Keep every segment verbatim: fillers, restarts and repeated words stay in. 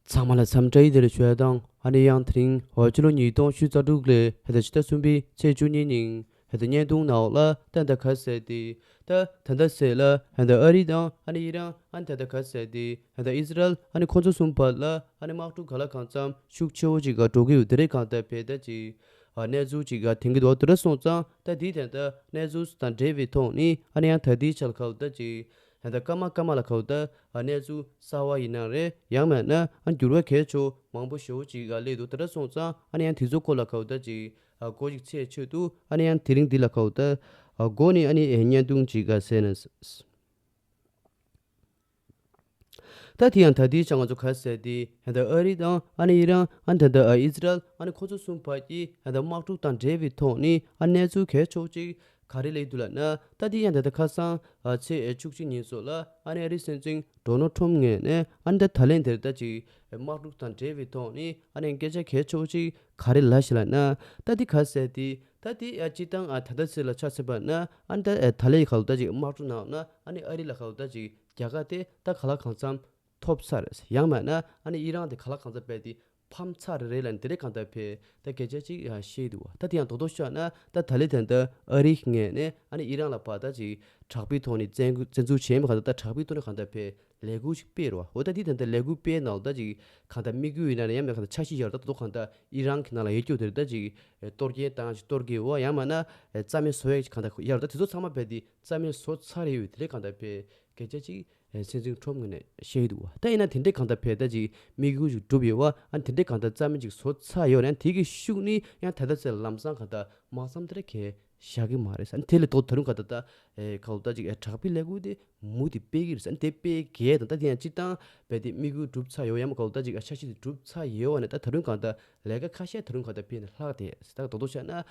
ཚང་མ་ལ་འཚམས་འདྲི་ཡི་དེ་རེ་ཞུ་ཡ་དང་ཨ་ནི་ཡང་དེ་རིང་འོ་ཕྱི་ལོ་ཉིས་སྟོང་ཉི་ཤུ་རྩ་དྲུག་ལོའི་ཧེ་ད་ཕྱི་ཟླ་གསུམ་པའི་ཚེས་བཅུ་གཉིས་ཉིན་ཧེ་ད་བརྙན་ཐུང་ནང་ལ་ད་ད་ག་ཟེར་ཏེ་ད་ད་ད་ཟེར་ལ་ཧེ་ད་ཨ་རི་དང་ཨ་ནི་ཨི་རན་ཨ་ནི་ད་ད་ག་ཟེར་ཏེ་ཧེ་ད་ཨི་ཟི་རལ་ཨ་ནི་ཁོ་ཚོ་གསུམ་བར་ལ་ཨ་ནི་དམག་འཁྲུག་ག་ལ་གང་འཚམ་ཤུགས་ཆེ་བོ་ཅིག་ག་འགྲོ་གི་ཡོད་དེ་རེ་གང་ད་བེ་ད་ཅིག་ཨ་གནས་ཚུལ་ཅིག་ག་དེང་གི་དོ་དེ་ར་སོང་ཙང་ད་དེའི་དེ་ད་གནས་ཚུལ་དང་འབྲེལ་བའི་ཐོག་ནས་ཨ་ནི་ཡང་ད་དེའི་ཆ་ལ་ཁ་ད་ཅིག་ཧེ་ད་སྐར་མ་སྐར་མ་ལ་ཁ་ད་ཨ་གནས་ཚུལ་གསར་བ་ཡིན་ན་རེད། ཡང་མེད་ན་ཨ་འགྱུར་བ་གལ་ཆེ་མང་པོ་ཞེ་བོ་ཅིག་ག་སླེབས་འདུག་དེ་འདྲ་སོང་ཙང་ཨ་ནི་ཡང་དེ་ཚོ་སྐོར་ལ་ཁ་ད་ཅིག་ཨ་གོ་ཅིག་ཚད་ཆོད་འདུག་ཨ་ནི་ཡང་དེ་རིང་འདི་ལ་ཁ་ད་ཨ་གོ་ནི་ཨ་ནི་ཨེ་བརྙན་ཐུང་ཅིག་ག་ཟེར་ན། ད་དེ་ཡང་ད་དེའི་ཆ་ང་ཚོ་ག་ཟེར་ཏེ་ཧེ་ད་ཨ་རི་དང་ཨ་ནི་ཨི་རན་ཨ་ནི་ད་ད་ཨི་ཟི་རལ་ཨ་ནི་ཁོ་ཚོ་གསུམ་བར་གྱི་ཧེ་ད་དམག་འཁྲུག་དང་འབྲེལ་བའི་ཐོག་ནས་ཨ་གནས་ཚུལ་གལ་ཆེ་བོ་ཅིག་ག་རེ་ལས་འདུག་ལབ་ན། ད་དེ་ཡང་ད་ལྟ་ཁ་སང་ཨ་ཚེས་བཅུ་གཅིག་ཉིན་སོགས་ལ་ཨ་ནི་ཨ་རིའི་སྲིད་འཛིན་ཌོ་ནལ་ཊམ་ངོས་ནས་ཨ་ནི་ད་ད་ལན་དེར་ད་ཅིག་དམག་འཁྲུག་དང་འབྲེལ་བའི་ཐོག་ནས་ཨ་ནི་སྐད་ཆ་གལ་ཆེ་བོ་ཅིག་ག་རེ་ལབ་ཤག་ལབ་ན། ད་དེ་ག་ཟེར་ཏེ་ད་དེ་ཨ་སྤྱི་བཏང་ཨ་ད་ལྟ་ཚེ་ལ་ཆ་མཚོན་པ་ན་ཨ་ནི་ད་ཨ་ད་ལན་ག་ལ་ད་ཅིག་དམག་འཁྲུག་ནང་ན་ཨ་ནི་ཨ་རི་ལ་ག་ལ་ད་ཅིག་རྒྱལ་ཁ་དེ་ད་ག་ལ་གང་འཚམ་ཐོབ་ཚར་རེད། ཡང་མིན་ན་ཨ་ནི་ཨི་རན་དེ་ག་ལ་གང་འཚམ་བས་དེ་ཕམ་ཚར་རེད་ལབ་ནས་དེ་རེད་གང་ལྟར་བས་ད་སྐད་ཆ་ཅིག་ཡང་བཤད་འདུག་བ། ད་དེ་ཡང་རྡོག་རྡོག་ཤོད་ན་ད་ད་ལན་ད་ལྟ་ཨ་རིའི་ངོས་ནས་ཨ་ནི་ཨི་རན་ལ་ཕར་ད་ཅིག་དྲག་པོའི་ཐོག་ནས་བཙན་བཙན་འཛུལ་བྱས་མི་གང་ལྟར་ད་དྲག་པོའི་ཐོག་ནས་གང་ལྟར་བས་ལས་འགུལ་ཞིག་སྤེལ་རོ། འོ་ད་དེ་ད་ལྟ་ལས་འགུལ་སྤེལ་ནང་ལ་ད་ཅིག་གང་ལྟར་དམིགས་ཡུལ་ཡིན་ན་ཡང་མིན་གང་ལྟར་འཆར་གཞི་ཡོད་རེད། ད་རྡོག་རྡོག་གང་ལྟར་ཨི་རན་གྱི་ནང་ལ་ཡོད་རྒྱུ་དེ་རེད། ད་ཅིག་གཏོར་སྐྱོན་བཏང་ཅིག་གཏོར་གི་འོ་ཡང་མིན་ན་རྩ་མེད་བཟོ་ཡག་ཅིག་གང་ལྟར་ཡོད་རེད། ད་དེ་ཚོ་ཚང་མ་བས་དེ་རྩ་མེད་བཟོ་ཚར་ཡོད་དེ་རེད་གང་ལྟར་བས་སྐད་ཆ་ཅིག་སྲིད་འཛིན་ཁྲོམ་ངོས་ནས་བཤད་འདུག་བ། ད་ཡིན་ན་དེ་འདྲའི་གང་ལྟར་བས་ད་ཅིག་དམིགས་ཡུལ་ཅིག་འགྲུབ་ཡོད་བ། ཨ་དེ་འདྲའི་གང་ལྟར་རྩ་མེད་ཅིག་བཟོ་ཚར་ཡོད་ན་དེ་གི་ཤུགས་ནི་ཡང་ད་ལྟ་ཚེ་ལམ་སང་གང་ལྟར་དམག་མཚམས་དེ་ར་གས་བཞག་གི་མ་རེད་ས། དེ་ལས་ཐོག་ད་རུང་གང་ལྟར་ད་ཨེ་གང་ལྟར་ཅིག་ཨེ་དྲག་པོའི་ལས་འགུལ་དེ་མུ་མཐུད་སྤེལ་གི་རེད་ས། དེ་སྤེལ་གས་དང་ད་དེ་ཡང་སྤྱི་བཏང་བས་དེ་དམིགས་ཡུལ་འགྲུབ་ཚར་ཡོད་ཡང་གང་ལྟར་ཅིག་ཨ་འཆར་གཞི་དེ་འགྲུབ་ཚར་ཡོད་བ་ནས་ད་ད་རུང་གང་ལྟར་ལས་ཀ་ཁ་ཤས་ད་རུང་གང་ལྟར་ཕེབས་ནས་ལྷག་དེ་ད་རྡོག་རྡོག་བཤད་ན།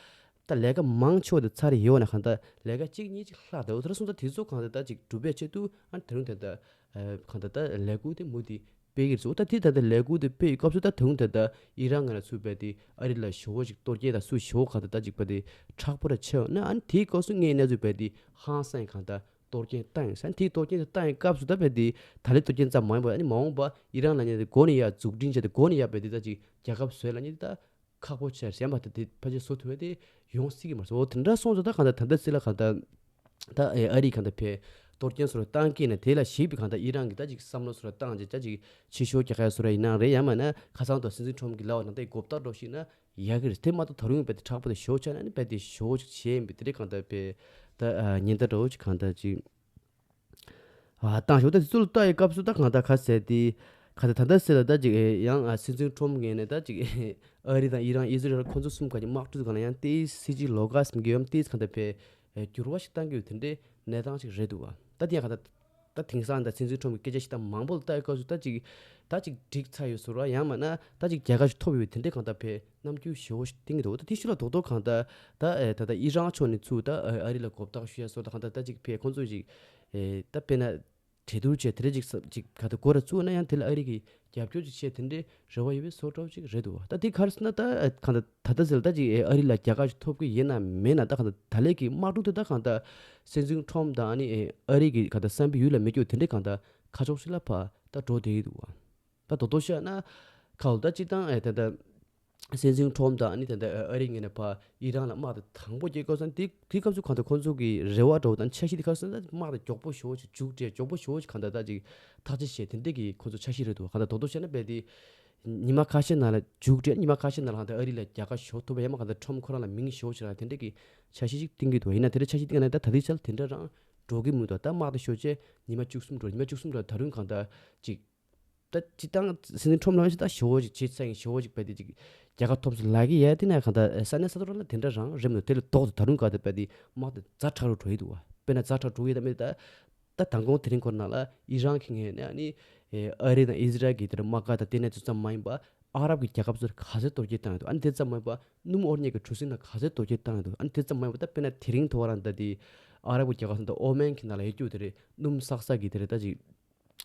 ད་ལས་ཀ་མང་ཆེ་བ་དེ་ཚར་ཡོད་ན་གང་ལྟར་ལས་ཀ་གཅིག་གཉིས་ཅིག་ལྷག་འདུག་དེ་སོང་ཙང་དེ་ཚོ་གང་ལྟར་ད་ཅིག་སྒྲུབ་པའི་ཆེད་དུ་ཨ་ད་རུང་ད་ལྟ་ཨ་གང་ལྟར་ད་ལས་འགུལ་དེ་མུ་མཐུད་སྤེལ་གྱི་རེད་ཟེར། ད་དེ་ད་ལྟ་ལས་འགུལ་དེ་སྤེལ་བའི་སྐབས་སུ་ད་ད་རུང་ད་ལྟ་ཨི་རན་ང་ལ་ཚུད་པའི་དེ་ཨ་རི་ལ་ཞེ་བོ་ཅིག་གཏོར་སྐྱོན་དང་སུ་ཞེ་བོ་གང་ལྟར་ད་ཅིག་པ་དེ་དྲག་པོ་ར་ཆེ་བ་ན་ཨ་ནི་དེའི་སྐབས་སུ་ངའི་གནས་ཚུལ་བས་དེ་ཧང་སང་གང་ལྟར་གཏོར་སྐྱོན་བཏང་ཡིན་ས། ཨ་ནི་དེའི་གཏོར་སྐྱོན་དེ་བཏང་ཡིན་སྐབས་སུ་ད་བས་དེ་ད་ལས་གཏོར་སྐྱོན་ཙམ་མ་ཡིན་པ་ཨ་ནི་མ་འོངས་པ་ཨི་རན་ལ་ཉེ་དེ་འགོ་ནས་ཡ་འཛུགས་སྐྲུན་བྱས་ཏེ་འགོ་ནས་ཡ་བས་དེ་ད་ཅིག་རྒྱལ་ཁབ་བཟོས་ལ་ཉེ་དེ་ད། ཁག་པོ་ཆེ་གཞན་པ་དེ་དེ་ཕལ་ཆེར་བཟོ་ཐུབ་པ་དེ་ཡོང་སྲིད་ཀྱི་མ་རེད། འོ་དེ་འདྲ་སོང་ཙང་ད་གང་ལྟར་ད་ལྟ་སྲིད་ལ་གང་ལྟར་ད་ཨེ་ཨ་རི་གང་ལྟར་བས་གཏོར་སྐྱོན་བཟོ་ར་བཏང་གི་ན་དེ་ལ་ཞིབ་པའི་གང་ལྟར་ཨི་རན་གྱི་ད་ཅིག་བསམ་བློ་བཟོ་ར་བཏང་ཅིག་ད་ཅིག་ཕྱི་ཤོག་རྒྱག་ཡ་བཟོ་ར་ཡིན་ན་རེད། ཡང་མིན་ན་ཁ་སང་དུ་སྲིད་འཛིན་ཁྲོམ་གྱི་ལའོ་ནང་ད་མགོ་བཏགས་འགྲོ་ཞིག་ན་ཡག་གི་རེད། དེ་མ་གཏོགས་ད་རུང་བས་དེ་དྲག་པོ་དེ་ཞོག་ཆ་ན་ནི་བས་དེ་ཞོག་ཅིག་བྱས་ཡིན་པས་དེ་རེད། གང་ལྟར་བས་ད་ཉེན་བརྡ་འདྲ་བོ་ཅིག་གང་ལྟར་ཅིག་ཨ་བཏང་ཞོག་ད་དེ་ཚོ་ལ་ལྟ་ཡི་སྐབས་སུ་ད་གང་ལྟར་ག་ཟེར་ཏེ་ག་ད་ད་ལྟ་ཟེར་ལ་ད་ཅིག་ཨེ་ཡང་ཨ་སྲིད་འཛིན་ཁྲོམ་ངོས་ནས་ད་ཅིག་ཨ་རི་དང་ཨི་རན་ཨི་ཟི་རལ་ཁོ་ཚོ་གསུམ་ག་ཅིག་དམག་འཁྲུག་སྒང་ལ་ཡང་ཏེ་སྲིད་ཇུས་ལོགས་ཀ་ཟིན་གྱི་ཡོད་ཏེ་གང་ལྟར་བས་ཨེ་འགྱུར་བ་ཞིག་བཏང་གི་ཡོད་དེ་འདྲའི་གནས་སྟངས་ཤིག་རེད་འདུག་བ། ད་དེ་ཡང་ག་ད་ད་དེང་སང་ད་སྲིད་འཛིན་ཁྲོམ་གྱི་སྐད་ཆ་ཞིག་ད་མང་པོ་ལ་ལྟ་ཡི་སྐབས་སུ་ད་ཅིག་ད་ཅིག་འགྲིག་ཚར་ཡོད་ཟེར་བ་ཡང་མིན་ན་ད་ཅིག་རྒྱལ་ཁ་ཞིག་ཐོབ་ཡོད་དེ་འདྲའི་གང་ལྟར་བས་རྣམ་འགྱུར་ཞེ་བོ་ཞིག་བསྟན་གྱི་འདུག་ད་དེ་ཕྱི་ལ་རྡོག་རྡོག་གང་ལྟར་ད་ཨེ་ད་ད་ཨི་རན་ཕྱོགས་ནས་ཚུར་ད་ཨ་རི་ལ་མགོ་བཏགས་ཞུ་ཡ་སོགས་ད་གང་ལྟར་ད་ཅིག་བས་ཁོང་ཚོ་ཞིག་ཨེ་ད་དཔེར་ན་གྲོས་བསྡུར་བྱས་དེ་འདྲ་ཅིག་ས་ཅིག་ག་ད་འགོ་ར་བཙུགས་ན་ཡང་དེ་ལ་ཨ་རི་གི་རྒྱབ་སྐྱོར་ཅིག་བྱས་དེ་འདྲའི་རེ་བ་ཡོད་པའི་བཟོ་འདྲ་བོ་ཅིག་རེད་འདུག་ད་དེ་ག་རེ་ཟེར་ན་ད་ཨེ་གང་ལྟར་ད་ལྟ་ཟེར་ད་ཅིག་ཨེ་ཨ་རི་ལ་རྒྱལ་ཁ་ཞིག་ཐོབ་ཀྱི་ཡིན་ན་མེད་ན་ད་གང་ལྟར་ད་ལས་ཀྱི་དམག་འཁྲུག་དེ་ད་གང་ལྟར་སྲིད་འཛིན་ཁྲོམ་དང་ཨ་ནི་ཨེ་ཨ་རི་གི་གང་ལྟར་བསམ་པའི་ཡུལ་ལ་མི་སྐྱོ་དེ་འདྲའི་གང་ལྟར་ཁ་ཕྱོགས་ཤིག་ལ་ཕར་ད་འགྲོ་བསྡད་ཀྱི་འདུག་ད་རྡོག་རྡོག་བཤད་ན་ཁ་ལོ་ད་སྤྱིར་བཏང་ཨེ་ད་ལྟ་སྲིད་འཛིན་ཁྲོམ་དང་ཨ་ནི་ད་ལྟ་ཨ་རི་ངོས་ནས་ཕར་ཨི་རན་ལ་དམག་དེ་དང་པོ་སྐྱེལ་དགོས་ས་དེ་དེ་སྐབས་སུ་གང་ལྟར་ཁོང་ཚོ་གི་རེ་བ་འདྲ་བོ་དང་འཆར་གཞི་དེ་ག་རེ་ཟེར་ན་དམག་དེ་མགྱོགས་པོ་ཞེ་བོ་ཅིག་མཇུག་སྒྲིལ་མགྱོགས་པོ་ཞེ་བོ་ཅིག་གང་ལྟར་ད་ཅིག་ཐག་གཅོད་བྱས་དེ་འདྲས་ཀྱི་ཁོང་ཚོ་འཆར་གཞི་རེད་འདུག་གང་ལྟར་རྡོག་རྡོག་བཤད་ན་རྦད་དེ་ཉི་མ་ཁ་ཤས་ནང་ལ་མཇུག་སྒྲིལ་ཉི་མ་ཁ་ཤས་ནང་ལ་གང་ལྟར་ཨ་རི་ལ་རྒྱལ་ཁ་ཞེ་བོ་ཐོབ་པ་ཡང་མ་གང་ལྟར་ཁྲོམ་ཁོ་རང་ལ་མིང་ཞེ་བོ་ཅིག་རག་དེ་འདྲས་ཀྱི་འཆར་གཞི་ཅིག་བཏིང་གི་འདུག་ཡིན་ན་དེ་འདྲ་འཆར་གཞི་བཏིང་ན་ད་ད་ལྟའི་ཆར་དེ་འདྲ་རང་འགྲོ་གི་མི་འདུག་ད་དམག་དེ་ཤོར་རྗེས་ཉི་མ་བཅུ་གསུམ་འགྲོ་ཉི་མ་བཅུ་གསུམ་འགྲོ་ད་རུང་གང་ལྟར་ཅིག་ད་སྤྱིར་བཏང་སྲིད་འཛིན་ཁྲོམ་ལ་ཞིག་ད་ཞེ་བོ་ཅིག་བྱས་ཚར་ཡིན་ཞེ་བོ་ཅིག་བས་དེ་ཅིག་རྒྱལ་ཁ་ཐོབ་ཟེར་ལབ་ཀྱི་ཡ་དེ་ན་གང་ལྟར་ས་གནས་ས་ཐོག་རང་ལ་དེ་འདྲ་རང་རེད་མི་འདུག་དེ་ལས་ལྡོག་ཏུ་ད་རུང་གང་ལྟར་བས་དེ་དམག་དེ་ཛ་དྲག་རུ་འགྲོ་ཡི་འདུག་བ། དཔེར་ན་ཛ་དྲག་འགྲོ་ཡི་ད་མེད་ད་ད་དང་གོང་དེ་རིང་ཁོ་ན་ལ་ཨི་རན་གྱི་ངོས་ནས་ཨ་ནི་ཨ་རི་དང་ཨི་ཟི་རལ་གྱི་དེར་དམག་སྒར་དང་དེ་ནས་དེ་ཙམ་མ་ཡིན་པ་ཨ་རབ་ཀྱི་རྒྱལ་ཁབ་ཚོར་ག་ཚོད་གཏོར་སྐྱོན་བཏང་ཡོད་འདུག་ཨ་ནི་དེ་ཙམ་མ་ཡིན་པ་སྣུམ་དབོར་གཉེར་གྱི་གྲུ་གཟིངས་ནང་ག་ཚོད་གཏོར་སྐྱོན་བཏང་ཡོད་འདུག་ཨ་ནི་དེ་ཙམ་མ་ཡིན་པ་ད་དཔེར་ན་དེ་རིང་ཐོ་རང་ད་དེ་ཨ་རབ་ཀྱི་རྒྱལ་ཁབ་ཚོ་ད་ཨོ་མན་གྱི་ནང་ལ་ཡོད་རྒྱུ་དེ་རེད། སྣུམ་བསགས་ས་གི་དེ་རེད་ད་ཅིག་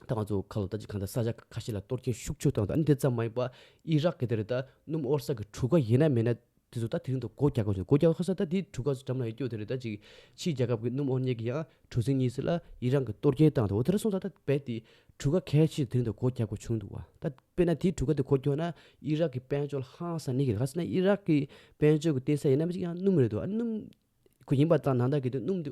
ད་ང་ཚོ་ཁ་ལོ་ད་ཅིག་གང་ལྟར་ས་ཆ་ཁ་ཤས་ལ་གཏོར་སྐྱོན་ཤུགས་ཆེ་བཏང་འདུག་ཨ་ནི་དེ་ཙམ་མ་ཡིན་པ་ཨི་རག་གི་དེ་རེད་ད་སྣུམ་དབོར་ས་གི་གྲུ་ཁ་ཡིན་ན་མིན་ན་ དེ་ཚོ་ད་དེ་རིང་དུ་སྒོ་རྒྱག་དགོས་བྱུང་། སྒོ་རྒྱག་དགོས་ཁ་སང་ད་དེ་གྲུ་ཁ་ཚོ་འགྲམ་ལ་ཡོད་རྒྱུ་དེ་རེད། ད་ཅིག་ཕྱིའི་རྒྱལ་ཁབ་ཀྱི་སྣུམ་དབོར་མཁན་གྱི་ཡང་གྲུ་གཟིངས་གཉིས་ཟེར་ལ་ཨི་རན་གྱི་གཏོར་སྐྱོན་བཏང་འདུག་འོ་དེ་ར་སོང་ཙང་ད་རྦད་དེ་གྲུ་ཁ་གལ་ཆེ་དེ་རིང་དུ་སྒོ་རྒྱག་དགོས་བྱུང་འདུག་བ། ད་དཔེར་ན་དེའི་གྲུ་ཁ་དེ་སྒོ་རྒྱག་ན་ཨི་རག་གི་དཔལ་འབྱོར་ཧང་སང་ནི་གི་རེད། ཁ་སང་ན་ཨི་རག་གི་དཔལ་འབྱོར་གྱི་བརྟེན་ས་ཡིན་ན་མི་ཅིག་ཡང་སྣུམ་རེད་འདུག་ཨ་སྣུམ་ཁོ་ཡིན་པ་ཙང་ནང་ལྟར་གྱི་དེ་སྣུམ་དེ་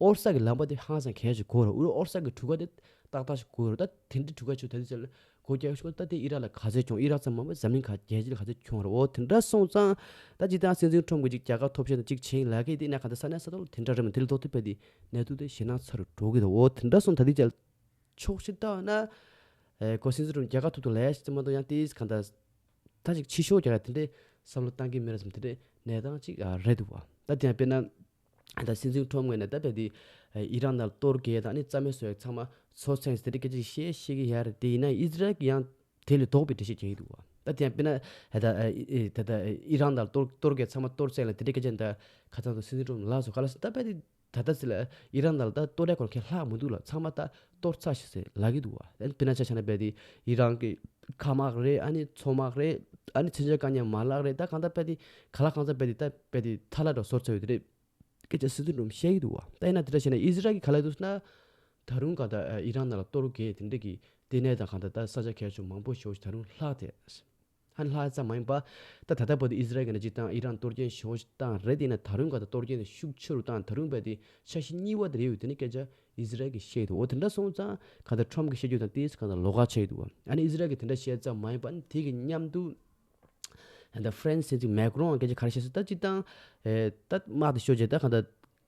ཨོ་རི་ས་གི་ལམ་པ་དེ་ཧང་སང་གལ་ཆེ་གོ་ར། ཨུ་རུ་ཨོ་རི་ས་གི་གྲུ་ཁ་དེ་ཏག་ཏག་ཞིག་གོ་ར། ད་དེ་འདྲའི་གྲུ་ཁ་ཆུ་ད་དེ་ཚོ་ལ་སྒོ་རྒྱག་ཤོག་ད་དེ་ཨི་རག་ལ་ག་ཚད་བྱུང་། ཨི་རག་ཙམ་མ་མ་འཛམ་གླིང་ག་རྒྱལ་སྤྱི་ལ་ག་ཚད་བྱུང་ར། འོ་དེ་འདྲ་སོང་ཙང་ད་ཅི་ད་སྲིད་འཛིན་ཁྲོམ་གྱི་ཅིག་རྒྱལ་ཁ་ཐོབ་ཤེས་དང་ཅིག་ཆེན་ལ་གི་དེ་ན་ག་ད་ས་ན་ས་ཐོག་ལ་དེ་འདྲ་རེད་མ། དེ་ལ་ཐོག་དེ་བས་དེ་ནད་དུག་དེ་ཞེད་སྣང་ཚ་རུ་འགྲོ་གི་འདུག་འོ་དེ་འདྲ་སོང་ད་དེ་ཅལ་ཕྱོགས་ཤིག་ལྟ་ན། ཨེ་གོ་སྲིད་འཛིན་ཁྲོམ་རྒྱལ་ཁ་ཐོབ་ཐུབ་ལས་ཤིག་ཙམ་མ་གཏོགས་ཡང་དེ་གང་ལྟར་ད་ཅིག་ཕྱི་ཤོག་རྒྱག་ཡ་དེ་འདྲའི་བསམ་བློ་བཏང་གི་མེད་རེད་བསམ། དེ་འདྲའི་གནས་སྟངས་ཅིག་ཨ་རེད་འདུག་བ། ད་དེ་ཡང་དཔེར་ན་ད་སྲིད་འཛིན་ཁྲོམ་ངོས་ནས་ད་བས་དེ་ཨི་རན་ནང་གཏོར་རྒོལ་དང་ཨ་ནི་རྩ་མེད་བཟོ་ཡ་ཚང་མ་སོ་སེང་དེ་འདྲའི་སྐད་ཆ་བཤད་ཤེས་ཀྱི་ཡ་རེད། དེ་ཡིན་ན་ཨི་ཟི་རལ་གྱི་ཡང་དེ་ལས་ལྡོག་པའི་འགྲེལ་བཤད་རྒྱག་གི་འདུག་བ། ད་དེ་ཡང་དཔེར་ན་ད་ད་ཨི་རན་ནང་གཏོར་གཏོར་རྒོལ་ཚང་མ་གཏོར་བཅུག་ལ་དེ་འདྲའི་སྐད་ཆ་ད་ཁ་ཚང་དུ་སྲིད་འཛིན་ཁྲོམ་ལ་སོ་ག་ལ་སོ་ད་བས་དེ། ད་ལྟ་ཟེར་ལ་ཨི་རན་ནང་ལ་ད་གཏོར་ཡ་སྐོར་ཁས་ལྷག་མི་འདུག་ལ། ཚང་མ་ད་གཏོར་ཚར་ཤག་ཟེར་ལབ་ཀྱི་འདུག་བ། ཨ་ནི་དཔེར་ན་ཆ་བཞག་ན་རྦད་དེ་ཨི་རན་གྱི་མཁའ་དམག་རེད། ཨ་ནི་མཚོ་དམག་རེད། ཨ་ནི་མཚོན་ཆ་བཀག་ཉར་མ་ལག་རེད། ད་གང་ལྟར་རྦད་དེ་ག་ལ་གང་འཚམ་རྦད་དེ་ད་རྦད་དེ་ཐ་ལ་འགྲོ་སོར་ཚར་ཡོད་དེ་རེད། སྐད་ཆ་སྲིད་དོན་སྒྲུང་བཤད་ཀྱི་འདུག་བ། ད་ཡིན་ན་དེ་འདྲ་བྱས་ན་ཨི་ཟི་རལ་གྱི་ག་ལ་འདུག་ཟེར་ན། ད་རུང་གང་ལྟར་ཨི་རན་ནང་ལ་གཏོར་རྒོལ་དེ་འདྲ་གི་ལྟེ་གནས་དང་གང་ལྟར་ད་ས་ཆ་གལ་ཆེ་མང་པོ་ཞེ་པོ་ཞིག་ད་རུང་ལྷག་དེ། ཧན་ལྷག་ཙམ་མ་ཡིན་པ། ད་ད་ལྟ་བར་དུ་ཨི་ཟི་རལ་གྱིས་ནི་སྤྱིར་བཏང་ཨི་རན་གཏོར་སྐྱོན་ཞེ་པོ་ཞིག་བཏང་རེད། དེ་ཡིན་ན་ད་རུང་ག་ད་གཏོར་སྐྱོན་དེ་ཤུགས་ཆེ་རུ་བཏང་། ད་རུང་བས་དེ་འཆར་གཞི་གཉིས་པ་དེ་རེད་ཡོད། དེ་ནི་སྐད་ཆ་ཨི་ཟི་རལ་གྱིས་བཤད་འདུག་འོ་དེ་འདྲ་སོང་ཙང་ག་ད་ཁྲོམ་གྱིས་བཤད་རྒྱུ་དང་ཏིས་ག་ད་ལོགས་ཀ་ཆགས་ཡོད་འདུག་ཨ་ནི་ཨི་ཟི་རལ་གྱིས་དེ་འདྲ་བཤད་ཙམ་མ་ཡིན་པ། ཨ་ནི་དེ་གི་མཉམ་དུ་ད་ཧྥ་རན་སི་སྲིད་འཛིན་མེག་རོན་སྐད་ཆ་ག་རེ་བཤད་སོང་། ད་སྤྱིར་བཏང་ཨེ་ད་དམག་དེ་ཤོར་རྗེས་ད་ག་ད་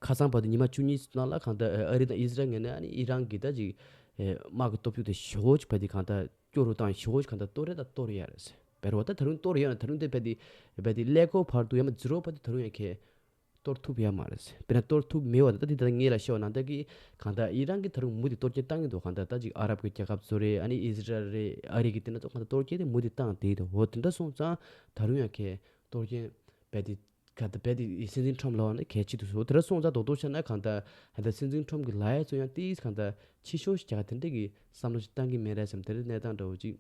ཁ་སང་བར་དུ་ཉི་མ་བཅུ་གཉིས་ནང་ལ་གང་ལྟར་ཨ་རི་དང་ཨི་ཟི་རལ་ངོས་ནས་ཨ་ནི་ཨི་རན་གྱི་ད་ཅིག་ཨེ་དམག་གི་སྟོབས་ཤུགས་དེ་ཞེ་པོ་ཅིག་བས་དེ་གང་ལྟར་སྐྱོ་རུ་བཏང་། ཞེ་པོ་ཅིག་གང་ལྟར་གཏོར་རེད། ད་གཏོར་ཡ་རེད་ཟེར་བས་རོ། ད་ད་རུང་གཏོར་ཡོད་ན་ད་རུང་དེ་བས་དེ་བས་དེ་ཀླད་ཀོར་བར་དུ་ཡང་མ་ཛི་རོ་བར་དུ་ད་རུང་ཡང་ཁེ་གཏོར་ཐུབ་ཡ་མ་རེད་ཟེར། དཔེར་ན་གཏོར་ཐུབ་མེད་བ། ད་ད་དེ་ད་ངས་ལ་ཤོད་ན་ད་གི་གང་ལྟར་ཨི་རན་གྱི་ད་རུང་མུ་མཐུད་གཏོར་སྐྱོན་བཏང་གི་འདུག་གང་ལྟར་ད་ཅིག་ཨ་རབ་ཀྱི་རྒྱལ་ཁབ་ཚོ་རེད། ཨ་ནི་ཨི་ཟི་རལ་རེད། ཨ་རི་གི་དེ་འདྲ་ཚོ་གང་ལྟར་གཏོར་སྐྱོན་དེ་མུ་མཐུད་བཏང་བསྡད་འདུག་འོ་དེ་འདྲ་སོང་ཙང་ད་རུང་ཡང་ཁེ་གཏོར་སྐྱོན་བས་དེ། ག་ད་བས་དེ་སྲིད་འཛིན་ཁྲོམ་ལ་བ་ནི་གལ་ཆེ་འདུག་ཟེར། དེ་འདྲ་སོང་ཙང་རྡོག་རྡོག་བཤད་ན་གང་ལྟར་ད་ལྟ་སྲིད་འཛིན་ཁྲོམ་གྱི་ལ་ཡ་ཚོ་ཡང་ཏིས་གང་ལྟར་ཕྱི་ཤོག་ཞིག་རྒྱག་དེ་འདྲ་གི་བསམ་བློ་ཞིག་བཏང་གི་མེད་རེད་བསམ། དེ་འདྲ་གནས་སྟངས་འདྲ་བོ་ཅིག་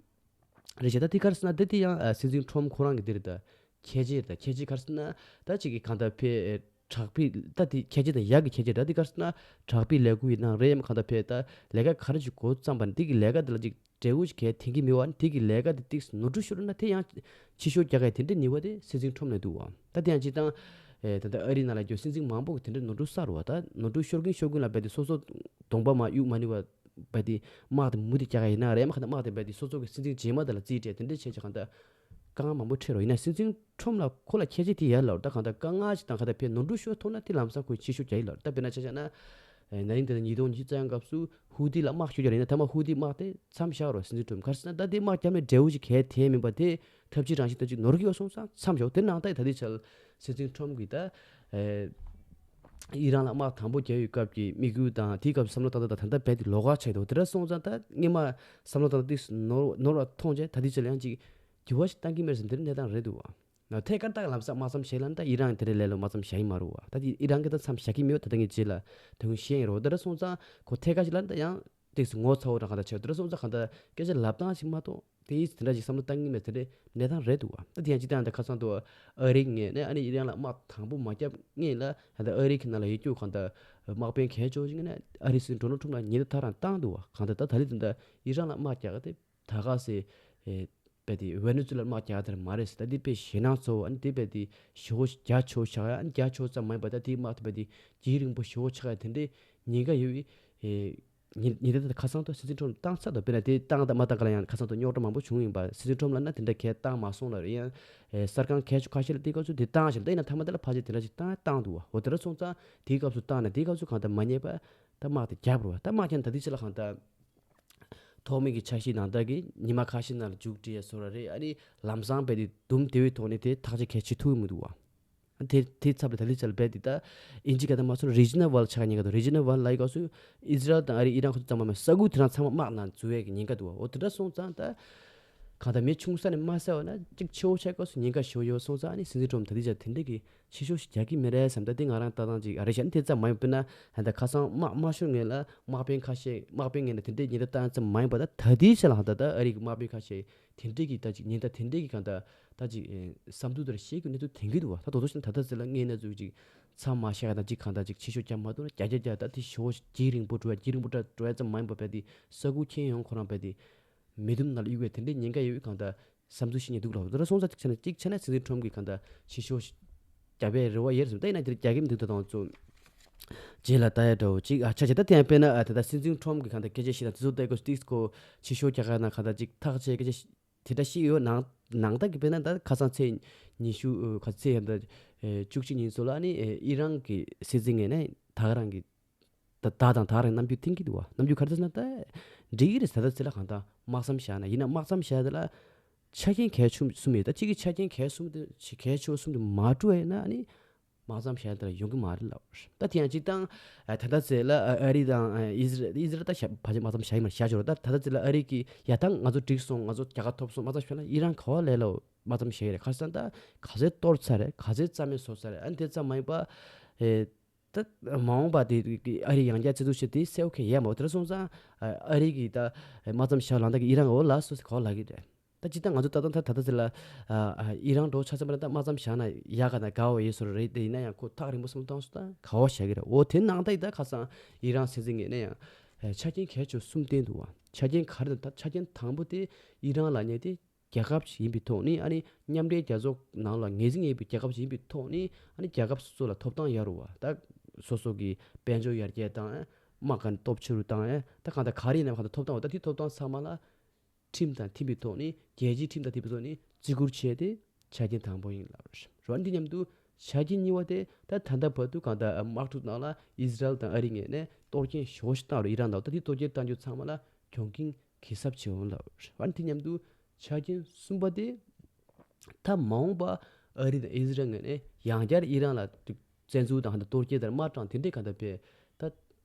རེད་བྱས། ད་དེ་ག་རེ་ཟེར་ན་དེ་དེ་ཡང་ཨ་སྲིད་འཛིན་ཁྲོམ་ཁོ་རང་གི་དེ་རེད། ད་ཁྱད་ཆོས་རེད། ད་ཁྱད་ཆོས་ག་རེ་ཟེར་ན་ད་ཅིག་གི་གང་ལྟར་ཕེ་དྲག་པོའི་ད་དེ་ཁྱད་ཆོས་དང་ཡག་གི་ཁྱད་ཆོས་རེད། དེ་ག་རེ་ཟེར་ན་དྲག་པོའི་ལས་འགུལ་ཡིན་ན་རེད། ཡང་གང་ལྟར་ཕེ་ད་ལས་ཀ་ག་རེ་ཅིག་འགོ་བརྩམས་པ་ནི་དེ་གི་ལས་ཀ་དེ་ལ་ཅིག་འབྲས་བུ་ཞིག་གལ་ཐེབས་ཀྱི་མེད་པ་ནི་དེ་གི་ལས་ཀ་དེ་ཏིག་ནོར་འཁྲུལ་ཤོར་ན་དེ་ཡང་ཕྱི་ཤོག་རྒྱག་གི་དེ་འདྲའི་ནུས་པ་དེ་སྲིད་འཛིན་ཁྲོམ་ལ་འདུག་བ། ད་དེ་ཡང་སྤྱིར་བཏང་ཨེ་ད་ལྟ་ཨ་རི་ནང་ལ་རྒྱུ་སྲིད་འཛིན་མང་པོ་གི་དེ་འདྲའི་ནོར་འཁྲུལ་བསགས་རེད་བ། ད་ནོར་འཁྲུལ་ཤོར་གིན་ཤོར་གིན་ལ་བས་དེ་སོ་སོ་གདོང་པ་མ་གཡུག་མ་ནུས་པ་བས་དེ་དམག་དེ་མུ་མཐུད་རྒྱག་གི་ཡིན་ན་རེད། མ་ག་ད་དམག་དེ་བས་དེ་སོ་སོ་གི་སྲིད་འཛིན་རྗེས་མ་དེ་ལ་རྩིས་སྤྲད་དེ་འདྲ་བྱས་ཀྱི་གང་ལྟར་དཀའ་ངལ་མང་པོ་འཕྲད་རོགས། ཡིན་ན་སྲིད་འཛིན་ཁྲོམ་ལ་ཁོ་ལ་ཁྱད་ཆོས་དེ་ཡོད་ལབ། ད་གང་ལྟར་དཀའ་ངལ་ཞིག་དང་ག་ད་ཕེ་ནོར་འཁྲུལ་ཤོར་ཐུབ་ན་དེ་ལམ་སང་ཁོས་ཕྱི་ཤོག་རྒྱག་གི་ལབ། ད་དཔེར་ན་ཆ་བཞག་ན་ཨེ་ན་ནིང་དེ་ཉིས་སྟོང་ཉི་ཤུ་རྩ་ཡང་སྐབས་སུ་ཧུ་ཏི་ལ་དམག་ཤོར་རྒྱག་ཡིན་ན་ཐ་མ་ཧུ་ཏི་དམག་དེ་མཚམས་བཞག་རོགས། སྲིད་འཛིན་ཁྲོམ་ག་རེ་ཟེར་ན་ད་དེ་དམག་རྒྱབ་ནས་འབྲས་བུ་ཞིག་གལ་ཐེབས་མིན་པ་དེ་ཐབས་ཇུས་རང་བཞིན་ལྟར་ཅིག་ནོར་གྱི་ཡོད་སོང་ཙང་མཚམས་བཞག་དེ་ནང་ད་ད་དེ་ཆལ་སྲིད་འཛིན་ཁྲོམ་གྱིས་ད་ཨེ་ཨི་རན་ལ་དམག་དང་པོ་རྒྱག་ཡོད་སྐབས་ཀྱི་དམིགས་ཡུལ་དང་དེའི་སྐབས་སུ་བསམ་བློ་བཏང་སྟངས་དང་ད་ལྟ་རྦད་དེ་ལོགས་ཀ་ཆགས་འདུག་དེ་འདྲ་སོང་ཙང་ད་སྔོན་མ་བསམ་བློ་བཏང་སྟངས་ཏིག་ནོར་ནོར་བ་མཐོང་རྗེས་ད་དེ་ཆལ་ཡང་ཅིག་འགྱུར་བ་ཞིག་བཏང་གི་མེད་བསམ་དེ་འདྲ་གནས་སྟངས་རེད་འདུག་བ། ཐད་ཀར་ད་ལམ་སང་དམག་མཚམས་བཞག་ལབ་ན་ད་ཨི་རན་གྱིས་དེ་འདྲའི་ལས་ལ་དམག་མཚམས་བཞག་གི་མ་རེད་བ། ད་དེ་ཨི་རན་གྱིས་ད་མཚམས་བཞག་གི་མེད་བ། ད་ལྟ་ངས་རྗེས་ལ་དེ་སྔོན་བཤད་ཡིན་རོགས། དེ་འདྲ་སོང་ཙང་ཁོ་ཐད་ཀར་ཞིག་ལབ་ན་ད་ཡང་ཏིག་ཙམ་ངོ་ཚ་བོ་འདྲ་གང་ལྟར་ཆགས། དེ་འདྲ་སོང་ཙང་གང་ལྟར་སྐད་ཆ་ལབ་སྟངས་ཤིག་མ་གཏོགས་དེ་དེ་འདྲ་ཞིག་བསམ་བློ་བཏང་གི་མེད་དེ་འདྲའི་གནས་སྟངས་རེད་འདུག་བ། ད་དེ་ཡང་ཅི་ལྟར་ཡང་ད་ཁ་སང་དུ་ཨ་རི་ངོས་ནས་ཨ་ནི་ཨི་རན་ལ་དམག་དང་པོ་མ་བརྒྱབ་སྔོན་ལ་ད་ལྟ་ཨ་རི་གི་ནང་ལ་ཡོད་རྒྱུ་གང་ལྟར་དམག་དཔོན་གལ་ཆེ་བོ་ཞིག་ངོས་ནས་ཨ་རི་སྲིད་འཛིན་ཌོ་ནལ་ཊམ་ལ་ཉེན་བརྡ་ཐག་རང་བཏང་འདུག་བ། གང་ལྟར་ད་ད་རེས་དེ་འདྲ་ཨི་རན་ལ་དམག་རྒྱག་ག་དེ། ད་ག་སེ་ཨེ་བས་དེ་ཝེ་ནེ་ཛུ་ལ་དམག་རྒྱག་དེར་མ་རེད་ཟེར། ད་དེ་དཔེ་ཞེད་སྣང་ཚ་བོ། ཨ་ནི་དེ་བས་དེ་ཞེ་པོ་རྒྱ་ཆེ་བོ་ཆགས་ཡ། ཨ་ནི་རྒྱ་ཆེ་བོ་ཙམ་མ་ཡིན་པ་ད་དེའི་དམག་དེ་བས་དེ་རྒྱུན་རིང་པོ་ཞེ་པོ་ཆགས་ཡ་དེ་འདྲའི་ཉེན་ཁ་ཡོད་པའི་ཨེ་ཉེན་ཉེན་བརྡ་ད་ཁ་སང་དུ་སྲིད་འཛིན་ཁྲོམ་བཏང་ཚར་འདུག་དཔེར་ན་དེ་བཏང་དང་མ་བཏང་ག་ལ་ཡང་ཁ་སང་དུ་རྙོག་དྲ་མང་པོ་བྱུང་ཡིན་པ། སྲིད་འཛིན་ཁྲོམ་ལབ་ན་དེ་འདྲ་གས་བཏང་མ་སོང་ལབ་རེད། ཡང་ཨེ་གསར་ཁང་གལ་ཆེ་ཁ་ཤས་ལ་དེའི་སྐབས་སུ་དེ་བཏང་ཞིང་ད་ཡིན་ན་མཐའ་མ་དེ་ལ་ཕལ་ཆེར་དེ་འདྲ་ཞིག་བཏང་བཏང་འདུག་བ། འོ་དེ་འདྲ་སོང་ཙང་དེའི་སྐབས་སུ་བཏང་ན་དེའི་སྐབས་སུ་གང་ལྟར་མ་ཉེས་པ་ད་དམག་དེ་རྒྱབ་རོགས། ད་དམག་རྒྱབ་ན་ད་དེ་ཕྱི་ལ་གང་ལྟར། ཐོག་མའི་གི་འཆར་གཞི་ནང་ལྟར་གྱི་ཉི་མ་ཁ་ཤས་ནང་ལ་མཇུག་སྒྲིལ་ཡ་བཟོ་འདྲ་རེད། ཨ་ནི་ལམ་སང་རྦད་དེ་དུམ་བདེ་བའི་ཐོག་ནས་དེ་ཐག་གཅོད་གལ་ཆེ་ཐུབ་ཀྱི་མི་འདུག་བ། དེ་དེའི་ཚབ་ལ་ད་ལི་ཅལ་རྦད་དེ་ད་ཨིན་ཇི་སྐད་དུ་མ་སོང་རི་ཇི་ནལ་ཝར་ཆགས་ཉེན་ཁ་འདུག་རི་ཇི་ནལ་ཝར་ལབ་ཡ་སྐབས་སུ་ཨི་ཟི་རལ་དང་ཨ་རི་ཨི་རན་ཁོ་ཚོ་ཚང་མ་མེད། ས་ཁུལ་དེ་རང་ཚང་མ་དམག་ནང་འཛུལ་ཡས་ཀྱི་ཉེན་ཁ་འདུག་བ། འོ་དེ་འདྲ་སོང་ཙང་ད་ གང་ལྟར་མི་ཆུང་ས་ནས་མ་བསད་པ་ན་གཅིག་ཆེ་བོ་ཆགས་སྐབས་སུ་ཉེན་ཁ་ཞེ་པོ་ཡོད་སོང་ཙང་ཨ་ནི་སྲིད་འཛིན་ཁྲོམ་ད་ལྟའི་ཆར་དེ་འདྲས་ཀྱི་ཕྱི་ཤོག་ཞིག་རྒྱག་གི་མེད་རེད་བསམ། ད་དེ་ང་རང་ལྟ་སྟངས་ཅིག་ཨ་རེད་ཤག་ཨ་ནི་དེ་ཙམ་མ་ཡིན་པ་ན་ད་ཁ་སང་དམག་མ་ཤོར་སྔོན་ལ་དམག་དཔོན་ཁ་ཤས་དམག་དཔོན་ངོས་ནས་དེ་འདྲས་ཉེན་བརྡ་བཏང་ཙམ་མ་ཡིན་པ་ད་ད་ལྟའི་ཆར་ལ་ཧ་ད་ད་ཨ་རི་གི་དམག་དཔོན་ཁ་ཤས་དེ་འདྲས་ཀྱི་ད་ཅིག་ཉེན་བརྡ་དེ་འདྲས་ཀྱི་གང་ལྟར་ད་ཅིག་ཨེ་བསམ་ཚུལ་དེ་འདྲ་བཤད་ཀྱི་གནས་ཚུལ་ཐོན་གྱི་འདུག་བ། ད་དོ་དོ་ཞིག་ད་ལྟ་ཚེ་ལ་དངོས་གནས་ཚུལ་ཅིག་མཚམས་མ་བཞག་ཡ་དང་ཅིག་གང་ལྟར་ཅིག་ཕྱི་ཤོག་རྒྱག་མ་ཐུབ་ན་རྒྱ་རྒྱ་རྒྱ་ད་དེ་ཞོ་ཇེ་རིང་པོ་འགྲོ་ཡ་ཇེ་རིང་པོ་འགྲོ་འགྲོ་ཡ་ཙམ་མ་ཡིན་པ་བས་དེ་ས་ཁུག་ཁྱེར་ཡོང་ཁོ་རང་བས་དེ་མི་དུམ་ནང་ལ་གཡུག་པའི་དེ་འདྲའི་ཉེན་ཁ་ཡོད་གང་ལྟར་བསམ་ཚུལ་བཤད་ཉེན་འདུག་ལ། དོ་ར་སོང་ཙང་ཅིག་བྱས་ན་ཅིག་བྱས་ན་སྲིད་འཛིན་ཁྲོམ་གྱི་གང་ལྟར་ཕྱི་ཤོག་རྒྱག་པའི་རེ་བ་ཡོད་རེད་བསམ། ད་ཡིན་ན་དེ་རྒྱག་གི་མི་འདུག་ད་དང་ཚོ་རྗེས་ལ་ལྟ་ཡ་འདྲ་བོ་ཅིག་ཨ་ཆ་ཆེ་ད་དེ་ཡང་དཔེར་ན་ཨ་ད་ལྟ་སྲིད་འཛིན་ཁྲོམ་གྱི་གང་ལྟར་སྐད་ཆ་བཤད་ན་དེ་ཚོ་ལྟ་གོ་ཏིག་གོ་ཕྱི་ཤོག་རྒྱག་ག་ན་གང་ལྟར་ཅིག་ཐག་ཆད་སྐད་ཆ་དེ་འདྲ་ཞིག་ཡོད་ནང་ནང་ལྟར་གྱི་དཔེར་ན་ད་ཁ་སང་ཚེས་ཉི་ཤུ་ཁ་ཚེས་ཡང་ད་བཅུ་གཅིག་ཉིན་ཚོ་ལ་ནི་ཨི་རན་གྱི་སྲིད་འཛིན་ངོས་ནས་ད་ག་རང་གི་ད་ད་དང་ད་ག་རང་རྣམ་འགྱུར་ཐིང་གི་འདུག་བ། རྣམ་འགྱུར་ག་རེ་ཟེར་ན་ད་འགྲིག་གི་རེད་ད་ད་ཚེ་ལ་གང་ད་དམག་མཚམས་བཞག་ན་ཡིན་ན་དམག་མཚམས་བཞག་དེ་ལ་ཆ་རྐྱེན་གལ་ཆེ་གསུམ་ཡོད། ད་གཅིག་གི་ཆ་རྐྱེན་གལ་གསུམ་དེ་གལ་ཆེ་བ་གསུམ་དེ་མ་བཀྲུ་བས་ན་ནི་དམག་མཚམས་བཞག་དེ་ལ་ཡོང་གི་མ་རེད་ལབ་རེད། ད་དེ་ཡང་སྤྱིར་བཏང་ཨ་ད་ལྟ་ཚེ་ལ་ཨ་ཨ་རི་དང་ཨ་ཨི་ཟི་རལ་ཨི་ཟི་རལ་ད་ཞབས་ཕལ་ཆེར་དམག་མཚམས་བཞག་ཡིན་མ་བཞག་ཆོག་རེད། ད་ད་ལྟ་ཚེ་ལ་ཨ་རི་གི་ཡ་ད་ང་ཚོ་འགྲིག་སོང་ང་ཚོ་རྒྱལ་ཁ་ཐོབ་སོང་དམག་མཚམས་བཞག་ན་ཨི་རན་ག་བ་ལས་ལ་དམག་མཚམས་བཞག་ཡོད་རེད། ཁ་སང་ད་ག་ཚོད་གཏོར་ཚར་རེད། ག་ཚོད་རྩ་མེད་བཟོ་ཚར་རེད། ཨ་ནི་དེ་ཙམ་མ་ཡིན་པ་ཨེ་ད་མ་འོངས་པ་དེ་ཨ་རི་ཡང་བསྐྱར་བཙན་འཛུལ་བྱེད་དེ་གསལ་པོ་གང་ཡང་ཡོད་མ་རེད། དེ་འདྲ་སོང་ཙང་ཨ་རི་གི་ད་དམག་མཚམས་བཞག་ལངས་ད་གི་ཨི་རན་ག་བ་ལ་སོ་སོ་ག་བ་ལ་གི་རེད། ད་ཅི་ད་ང་ཚོ་ད་ལྟ་ད་ད་ལྟ་ཟེར་ལ་ཨ་ཨ་ཨི་རན་འགྲོ་ཆ་ཚང་པ་ན་ད་དམག་མཚམས་བཞག་ན་ཡག་ག་ན་དགའ་བ་ཡོད་སོ་རེད། དེ་ཡིན་ན་ཡང་ཁོ་ཐག་རིང་པོ་སོང་བཏང་སོ་ད་ག་བ་བཞག་གི་རེད། འོ་དེ་ནང་ད་ཡི་ད་ཁ་སང་ཨི་རན་སྲིད་འཛིན་ངོས་ནས་ཡང་ཨ་ཆ་རྐྱེན་གལ་ཆེ་བ་གསུམ་བསྟན་འདུག་བ། ཆ་རྐྱེན་ག་རེ་ད་ཆ་རྐྱེན་དང་པོ་དེ་ཨི་རན་ལབ་མཁན་དེ་རྒྱལ་ཁབ་ཅིག་ཡིན་པའི་ཐོག་ནས་ཨ་ནི་མཉམ་འབྲེལ་རྒྱལ་ཚོགས་ནང་ལ་ངོས་འཛིན་ཡོད་པའི་རྒྱལ་ཁབ་ཅིག་ཡིན་པའི་ཐོག་ནས་ཨ་ནི་རྒྱལ་ཁབ་སོ་སོ་ལ་ཐོབ་ཐང་ཡོད་རེད་བ། ད་སོ་སོ་གི་དཔལ་འབྱོར་ཡར་རྒྱས་དང་ཨ་དམག་ག་ནས་སྟོབས་ཆེ་རུ་བཏང་ཨ་ད་གང་ལྟར་ག་རེ་ཡིན་ན་གང་ལྟར་ཐོབ་ཐང་ཡོད། ད་དེ་ཐོབ་ཐང་ཚང་མ་ལ་ཁྲིམས་དང་མཐུན་པའི་ཐོག་ནས་རྒྱལ་སྤྱིའི་ཁྲིམས་དང་མཐུན་པའི་ཐོག་ནས་བརྩི་བཀུར་བྱས་ཏེ་ཆ་རྐྱེན་དང་པོ་ཡིན་ལབ་རེད། འོ་འདི་མཉམ་དུ་ཆ་རྐྱེན་གཉིས་པ་དེ་ད་ད་ལྟ་བར་དུ་གང་ལྟར་དམག་འཁྲུག་ནང་ལ་ཨི་ཟི་རལ་དང་ཨ་རི་ངོས་ནས་གཏོར་སྐྱོན་ཞེ་པོ་ཞིག་བཏང་རེད་ཨི་རན་ལ། ད་དེ་གཏོར་སྐྱོན་བཏང་རྒྱུ་ཚང་མ་ལ་གྱོང་གུན་གྱི་ཚབས་ཆེ་འོང་ལབ་རེད། འོ་འདི་མཉམ་དུ་ཆ་རྐྱེན་གསུམ་པ་དེ་ད་མ་འོངས་པ་ཨ་རི་དང་ཨི་ཟི་རལ་ངོས་ནས་ཡང་བསྐྱར་ཨི་རན་ལ་བཙན་འཛུལ་དང་གང་ལྟར་གཏོར་སྐྱོན་དང་དམག་དྲངས་དེ་འདྲའི་གང་ལྟར་བས་ད་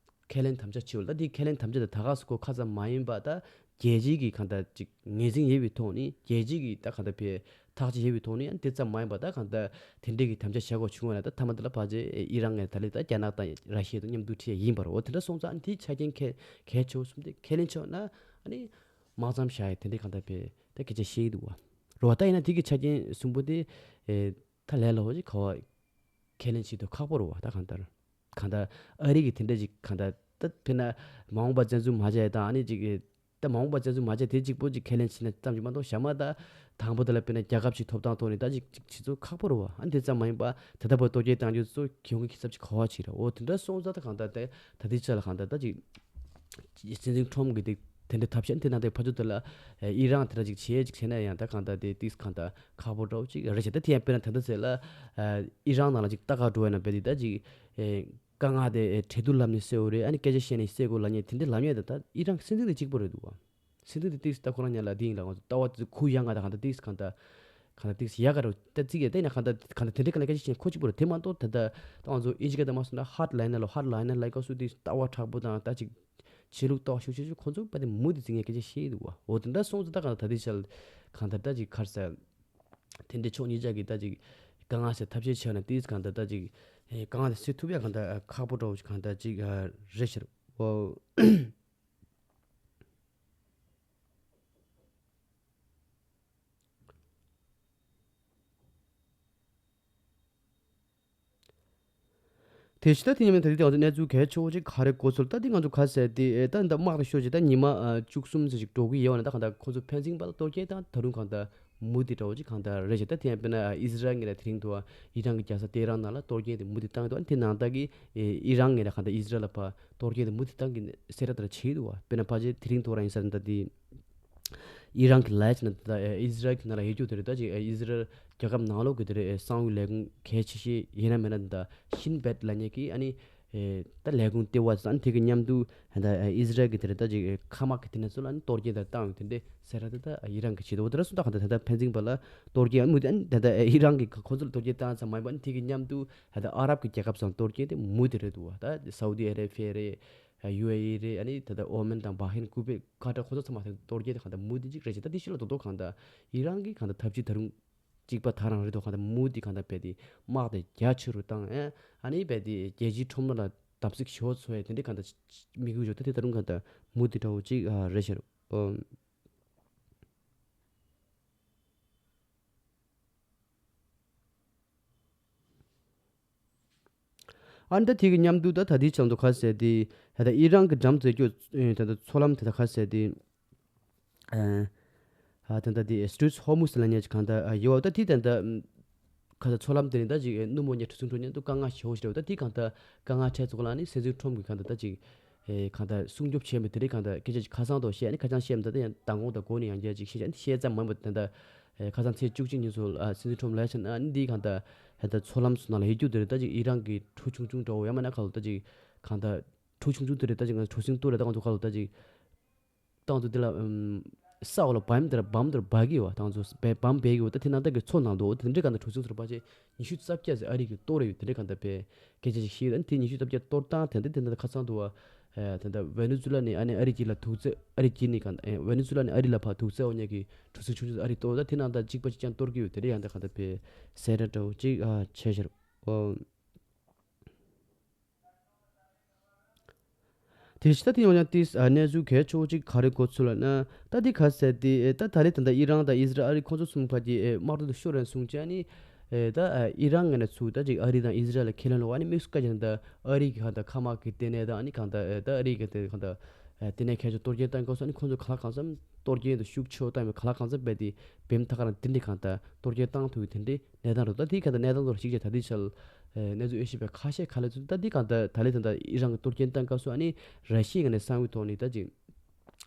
ཁས་ལེན་དམ་བཅའ་བྱེད་འོ། ད་འདི་ཁས་ལེན་དམ་བཅའ་དེ་ད་ག་སུ་གོ་ཁ་ཙམ་མ་ཡིན་པ་ད་རྒྱལ་སྤྱིའི་གི་གང་ལྟར་ཅིག་ངོས་འཛིན་ཡོད་པའི་ཐོག་ནས་རྒྱལ་སྤྱིའི་གི་ད་གང་ལྟར་བས་ཐག་གཅོད་ཡོད་པའི་ཐོག་ནས་ཨ་ནི་དེ་ཙམ་མ་ཡིན་པ་ད་གང་ལྟར་དེ་འདྲའི་གི་དམ་བཅའ་བྱ་དགོས་བྱུང་བ་ན་ད་མཐའ་མ་དེ་ལ་ཕལ་ཆེར་ཨི་རན་ངས་ད་ལས་ད་རྒྱ་ནག་དང་ར་ཤི་ཡ་དང་མཉམ་དུ་ཁྲིད་ཡ་ཡིན་པ་རེད། འོ་དེ་འདྲ་སོང་ཙང་ཨ་ནི་དེའི་ཆ་རྐྱེན་གལ་གལ་ཆེ་བ་གསུམ་དེ་ཁས་ལེན་བྱས་ན་ཨ་ནི་དམག་མཚམས་བཞག་ཡ་དེ་འདྲའི་གང་ལྟར་བས་ད་སྐད་ཆ་བཤད་ཀྱི་འདུག་བ། རེད་བ། ད་ཡིན་ན་དེ་གི་ཆ་རྐྱེན་གསུམ་པོ་དེ་ཨེ་ད་ལས་སླ་བོ་ཅིག་ག་བ་ཁས་ལེན་བྱེད་དུ་ཁག་པོ་རེད་བ། ད་གང་ལྟར་གང་ལྟར་ཨ་རི་གི་དེ་འདྲ་ཅིག་གང་ལྟར་ད་དཔེར་ན་མ་འོངས་པ་བཙན་འཛུལ་མ་བྱས་དང་ཨ་ནི་ཅིག་ད་མ་འོངས་པ་བཙན་འཛུལ་མ་བྱས་དེ་གཅིག་པོ་ཅིག་ཁས་ལེན་བྱས་ན་ཙམ་ཅིག་མ་གཏོགས་ཞག་མ་ད་དང་པོ་དེ་ལ་དཔེར་ན་རྒྱལ་ཁབ་ཅིག་ཐོབ་ཐང་ཐོག་ནས་ད་ཅིག་ཅིག་བྱེད་ཚུལ་ཁག་པོ་རེད་བ། ཨ་ནི་དེ་ཙམ་མ་ཡིན་པ་ད་ལྟ་བར་གཏོར་སྐྱོན་བཏང་རྒྱུ་ཚོ་གྱོང་གུན་གྱི་ཚབས་ཅིག་ག་བ་ཅིག་རེད། འོ་དེ་འདྲ་སོང་ཙང་ད་གང་ལྟར་ད་ད་ལྟའི་ཆ་ལ་གང་ལྟར་ད་ཅིག་སྲིད་འཛིན་ཁྲོམ་གྱི་དེ་དེ་འདྲའི་ཐབས་ཤེས་དེ་ནང་དེ་ཕར་ཚུར་དེ་ལ་ཨི་རན་དེ་འདྲ་ཅིག་བྱེད་ཅིག་བྱས་ན་ཡང་ད་གང་ལྟར་དེ་ཏིས་གང་ལྟར་ཁག་པོ་འདྲ་བོ་ཅིག་རེད་ཤག་ད་དེ་ཡང་དཔེར་ན་ད་ལྟ་ཚེ་ལ་ཨི་རན་ནང་ལ་ཅིག་ལྟ་ག་འགྲོ་བས་ན་བས་དེ་ད་ཅིག་དཀའ་ངལ་དེ་གྲོས་བསྡུར་ལམ་ནས་སེལ་དགོས་རེད། ཨ་ནི་སྐད་ཆ་བཤད་ནས་སེལ་དགོས་ལབ་མཁན་དེ་འདྲའི་ལབ་མཁན་དེ་ད་ཨི་རན་གྱི་སྲིད་འཛིན་དེ་གཅིག་པོ་རེད་འདུག་བ། སྲིད་འཛིན་དེ་ཏིས་ད་ཁོ་རང་ཉལ་ལ་དེ་ཡིན་ལ་ང་ཚོ་ལྟ་བ་ཁུ་ཡངས་ང་ད་གང་ལྟར་ཏིས་གང་ལྟར་གང་ལྟར་ཏིས་ཡག་ག་རུ་ད་ཙིག་གེ་ད་ཡིན་ན་གང་ལྟར་གང་ལྟར་དེ་འདྲའི་གང་ལ་སྐད་ཆ་བཤད་ཁོ་གཅིག་པོ་རེད། དེ་མ་གཏོགས་ད་ད་ད་ང་ཚོ་ཨིན་ཇི་སྐད་ད་མ་སོང་ན་ཧར་ཌི་ལའི་ནར་ལ་ཧར་ཌི་ལའི་ནར་ལབ་སྐབས་སུ་ཏིས་ལྟ་བ་དྲག་པོ་དང་ད་ཅིག་ཆོས་ལུགས་ལྟ་བ་ཤུགས་ཆེ་ཤོས་ཁོ་ཚོ་པ་དེ་མུ་དེ་ཙིག་ངས་སྐད་ཆ་བཤད་ཀྱི་འདུག་བ། འོ་དེ་འདྲ་སོང་ཙང་ད་གང་ལྟར་ད་ལྟའི་ཆར་གང་ལྟར་ད་ཅིག་ཁར་ས་དེ་འདྲའི་ཕྱོགས་གཉིས་ཆ་གི་ད་ཅིག་དཀའ་ངལ་སེལ་ཐབས་ཤེས་བྱས་ན་ཏིས་གང་ལྟར་ད་ཅིག་དཀའ་ངལ་དེ་སེལ་ཐུབ་ཡ་གང་ལྟར་ཁག་པོ་འདྲ་བོ་ཅིག་གང་ལྟར་ཅིག་རེད་ཤག་འོ། དེ་ཕྱི་ད་དེ་ཉིན་མོ་ད་དེ་ང་ཚོ་གནས་ཚུལ་གལ་ཆེ་བོ་ཅིག་ག་རེ་གོ་ཚུལ་ད་དེ་ང་ཚོ་ག་ཟེར་དེ་ད་འདི་དམག་དང་ཤོག་ཅིག་ད་ཉི་མ་བཅུ་གསུམ་ཙམ་ཞིག་འགྲོ་གི་ཡོད་ན་ད་གང་ལྟར་ཁོ་ཚོ་ཕན་ཚུན་བར་ལ་གཏོར་སྐྱོན་དང་ད་རུང་གང་ལྟར་མུ་མཐུད་འདྲ་བོ་ཅིག་གང་ལྟར་རེད་ཤག་ད་དེ་ཡང་དཔེར་ན་ཨི་ཟི་རལ་ངོས་ལ་དེ་རིང་དུ་ཨི་རན་གྱི་རྒྱལ་ས་ཏེ་རན་ནང་ལ་གཏོར་སྐྱོན་དེ་མུ་མཐུད་བཏང་གི་འདུག་ཨ་ནི་དེ་ནང་ལྟར་གྱི་ཨི་རན་ངོས་ལ་གང་ལྟར་ཨི་ཟི་རལ་ལ་ཕར་གཏོར་སྐྱོན་དེ་མུ་མཐུད་བཏང་གི་གསལ་བསྒྲགས་དེ་འདྲ་བྱས་འདུག་བ། དཔེར་ན་ཕལ་ཆེར་དེ་རིང་ཐོག་རང་ཡིན་ས་རེད་ད་དེ། ཨི་རན་གྱི་ལས་ཀྱི་ནང་དུ་ད་ཨི་ཟི་རལ་གྱི་ནང་ལ་ཡོད་རྒྱུ་དེ་རེད། ད་ཅིག་ཨི་ཟི་རལ་རྒྱལ་ཁབ་ནང་ལོགས་ཀྱི་དེ་རེད་གསང་བའི་ལས་ཁུངས་གལ་ཆེ་ཤོས་ཡིན་ན་མིན་ན་ད་ཤིན་བེད་ལབ་མཁན་གྱི་ཨ་ནི་ད་ལས་ཁུངས་ལྟེ་བ་ཙང་དེ་གི་མཉམ་དུ་ད་ཨི་ཟི་རལ་གྱི་དེ་རེད་ད་ཅིག་མཁའ་དམག་གི་དེ་ནས་ཚུར་ལ་ཨ་ནི་གཏོར་སྐྱོན་ད་བཏང་ཡོད་དེ་འདྲས་ཟེར་ར། ད་ད་ཨི་རན་གྱི་བྱེད་དོ་དེ་ར་སུ་ད་ག་ད་ད་ད་ཕན་ཚུན་བར་ལ་གཏོར་སྐྱོན་ཨ་ནི་ད་ད་ཨི་རན་གྱི་ཁོ་ཚོ་ལ་གཏོར་སྐྱོན་བཏང་ཙམ་མ་ཡིན་པ་ཨ་ནི་དེ་གི་མཉམ་དུ་ད་ད་ཨ་རབ་ཀྱི་རྒྱལ་ཁབ་ཚང་གཏོར་སྐྱོན་དེ་མུ་དེ་རེད་འདུག་བ། ད་སའུ་དི་ཨ་རེ་བྷི་ཡ་རེད། ཡུ་ཨེ་ཨི་རེད། ཨ་ནི་ད་ལྟ་ཨོ་མན་དང་བྷ་ཧེན་ཀུ་བེད་ཀ་ཏར་ཁོ་ཚོ་ཚང་མ་དེ་གཏོར་རྒྱག་དེ་གང་ལྟར་མུ་མཐུད་ཅིག་རེད་ཤག་ད་དེ་ཕྱི་ལ་དོ་དོ་གང་ལྟར་ཨི་རན་གྱི་གང་ལྟར་འཐབ་ཇུས་ད་རུང་གཅིག་པ་ད་རང་རེད་དོ། གང་ལྟར་མུ་མཐུད་གང་ལྟར་རྦད་དེ་དམག་དེ་རྒྱ་ཆེ་རུ་བཏང་ཨེ། ཨ་ནི་རྦད་དེ་རྒྱལ་སྤྱིའི་ཁྲོམ་ལ་བརྡབ་གསིག་ཞེ་པོ་ཚོར་ཡ་དེ་འདྲའི་གང་ལྟར་དམིགས་ཡུལ་ཡོད། ད་དེ་ད་རུང་གང་ལྟར་མུ་མཐུད་འདྲ་བོ་ཅིག་ཨ་རེད་ཤག་ཨོ། ཨ་ནི་ད་དེ་གི་མཉམ་དུ་ད་ད་ལྟའི་ཆར་དུ་ག་ཟེར་དེ་ད་ལྟ་ཨི་རན་གྱི་འགྲམ་དུ་སྐྱོད་ད་ལྟ་མཚོ་ལམ་དེ་ད་ག་ཟེར་དེ་ཨ་ད་ལྟ་དེ་སི་ཊྲེཊ་ཨོཕ་ཧོར་མུཛ་ལབ་མཁན་ཅིག་གང་ལྟར་ཡོད་པ། ད་དེ་ད་ལྟ་ག་ས་མཚོ་ལམ་དེ་རིང་ད་ཅིག་ཨེ་སྣུམ་འོ་བརྒྱལ་གྲུ་གཟིངས་འགྲོ་མཁན་དུ་དཀའ་ངལ་ཞེ་པོ་ཞིག་རེད་པ། ད་དེ་གང་ལྟར་དཀའ་ངལ་འཕྲད་ཚུགས་ལ་ནི་སྲིད་འཛིན་ཁྲོམ་གྱིས་གང་ལྟར་ད་ཅིག་ཨེ་གང་ལྟར་སྲུང་སྐྱོབ་བྱས་མེད། དེ་རིང་གང་ལྟར་སྐད་ཆ་ཅིག་ཁ་སང་དུ་བཤད་ནི་ཁ་སང་བཤད་མི་ད་ད་ཡང་མདང་དགོང་དང་དགོང་ནས་ཡང་བསྐྱར་ཅིག་བཤད་ཡ་ད་ཅིག་བཤད་ཙམ་མང་པོ་ད་ལྟ་ཨེ་ཁ་སང་ཚེས་བཅུ་གཅིག་ཉིན་སུ་ཨ་སྲིད་འཛིན་ཁྲོམ་ལ་ཕྱིན་ཨ་ནི་འདི་གང་ལྟར་ད་ལྟ་མཚོ་ལམ་སུ་ནང་ལ་ཡོད་རྒྱུ་དེ་རེད། ད་ཅིག་ཨི་རན་གྱི་གྲུ་ཆུང་ཆུང་འདྲ་བོ་ཡང་མིན་ན་གང་ལྟར་ད་ཅིག་གང་ལྟར་གྲུ་ཆུང་ཆུང་དེ་རེད། ད་ཅིག་ང་གྲུ་གཟིངས་གཏོར་རེད། ད་གང་ཚོ་གང་ལྟར་ད་ཅིག་ཏང་ཚོ་དེ་ལ་ཨམ་ས་འོག་ལ་བམ་དེར་བམ་དེར་སྦ་གི་ཡོད་པ། ཏང་ཚོ་སྦ་བམ་སྦས་གི་ཡོད་པ། ད་དེ་ནང་ད་གི་མཚོ་ནང་དུ་འོ་དེ་འདྲའི་གང་ལྟར་གྲུ་གཟིངས་ཚོར་ཕལ་ཆེར་ཉི་ཤུ་རྩ་བརྒྱད་ཙམ་ཨ་རི་གིས་གཏོར་ཡོད། དེ་འདྲའི་གང་ལྟར་བས་སྐད་ཆ་ཞིག་བཤད་ཡོད། ཨ་ནི་དེ་ཉི་ཤུ་རྩ་བརྒྱད་གཏོར་སྟངས་དེ་འདྲ་དེ་འདྲ་ཁ་སང་དུ་བ་ཨ་དེ་འདྲ་ཝེ་ནེ་ཛུ་ལ་ནས་ཨ་ནི་ཨ་རི་གི་ལ་དུག་རྫས་ཨ་རི་གི་ནས་གང་ཨ་ཝེ་ནེ་ཛུ་ལ་ནས་ཨ་རི་ལ་ཕར་དུག་རྫས་འོ་མཁན་གྱི་གྲུ་གཟིངས་ཆུང་ཆུང་ཨ་རི་གཏོར། ད་དེ་ནང་ད་གཅིག་པ་གཅིག་རྐྱང་གཏོར་གི་ཡོད། དེ་འདྲའི་ཡང་ད་གང་ལྟར་བས་གསལ་བསྒྲགས་འདྲ་བོ་གཅིག་ཨ་བྱས་ཤར་འོ། དེ་ཕྱི་ད་དེ་ཡོང་ཡང་ཏིས་ཨ་གནས་ཚུལ་གལ་ཆེ་བོ་གཅིག་ག་རེ་གོ་ཚུལ་ལབ་ན། ད་དེ་ག་ཟེར་དེ་ཨེ་ད་ད་རེས་ད་ལྟ་ཨི་རན་དང་ཨི་ཟི་རལ་ཨ་རི་ཁོང་ཚོ་གསུམ་ཁ་གྱི་ཨེ་དམག་འཁྲུག་དེ་ཤོར་རན་སོང་ཙང་ནི་ཨེ་ད་ཨ་ཨི་རན་ངོས་ནས་ཚུར་ད་ཅིག་ཨ་རི་དང་ཨི་ཟི་རལ་ལ་ཁས་ལེན་ལོག་ཨ་ནི་དམིགས་སུ་བཀར་ཀྱང་ད་ཨ་རི་གི་གང་ལྟར་མཁའ་དམག་གི་ལྟེ་གནས་དང་ཨ་ནི་གང་ལྟར་ཨེ་ད་ཨ་རི་གི་དེ་གང་ལྟར་ཨེ་ལྟེ་གནས་ཁྱད་ཆོས་གཏོར་སྐྱོན་བཏང་སྐབས་སུ་ཨ་ནི་ཁོང་ཚོ་གང་ལ་གང་འཚམ་གཏོར་སྐྱོན་དེ་ཤུགས་ཆེ་བོ་བཏང་བའི་གང་ལ་གང་འཚམ་རྦད་དེ་བེམ་ཐག་རང་དེ་འདྲའི་གང་ལྟར་གཏོར་སྐྱོན་བཏང་ཐུབ་པའི་དེ་འདྲའི་གནས་སྟངས་རེད། ད་དེའི་ག་ད་གནས་སྟངས་ཐོག་ཞིག་བྱས་ད་དེའི་ཆར་ཨེ་གནས་ཚུལ་དབྱེ་ཞིབ་པ་ཁ་ཤས་ཁ་ལས་ཚུད། ད་དེ་ག་ད་ད་ལས་ད་ད་ཨི་རན་གྱི་གཏོར་སྐྱོན་བཏང་སྐབས་སུ་ཨ་ནི་ར་ཤི་ཡའི་ངོས་ནས་གསང་བའི་ཐོག་ནས་ད་ཅིག་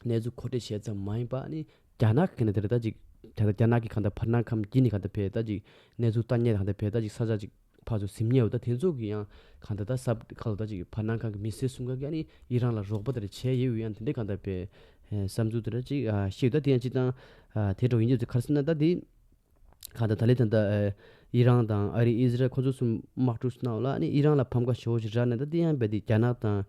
གནས་ཚུལ་མཁོ་སྤྲོད་བྱས་ཙམ་མ་ཡིན་པ་ཨ་ནི་རྒྱ་ནག་གི་ནས་དེ་རེད། ད་ཅིག་ད་ད་རྒྱ་ནག་གི་ག་ད་བར་སྣང་ཁམས་བརྒྱུད་ནས་ག་ད་བས་ད་ཅིག་གནས་ཚུལ་བཏང་མཁན་ག་ད་བས་ད་ཅིག་ས་ཆ་ཅིག་ཕར་ཚུར་ཟིན་མཁན་ཡོད། ད་དེ་ཚོ་གི་ཡང་ག་ད་ད་སབ་ག་ད་ད་ཅིག་བར་སྣང་ཁམས་གི་མི་སེར་གསུམ་ཀ་གི་ཨ་ནི་ཨི་རན་ལ་རོགས་པ་དེ་རེད་བྱས་ཡོད་ཡང་དེ་འདྲའི་ག་ད་བས་བསམ་ཚུལ་དེ་རེད་ཅིག་ཨ་ཤེས། ད་དེ་ཡང་ཅིག་དང་ཨ་དེ་འགྲོ་ཡིན་རྒྱུ་དེ་ག་རེ་ཟེར་ན་ད་དེ། གང་ལྟར་ད་ལས་ད་ལྟ་ཨི་རན་དང་ཨ་རི་ཨི་ཟི་རལ་ཁོ་ཚོ་གསུམ་དམག་འཁྲུག་གནང་ལ་ཨ་ནི་ཨི་རན་ལ་ཕམ་ཁ་ཞེ་པོ་ཞིག་རག་ནས་ད་དེ་ཡང་རྦད་དེ་རྒྱ་ནག་དང་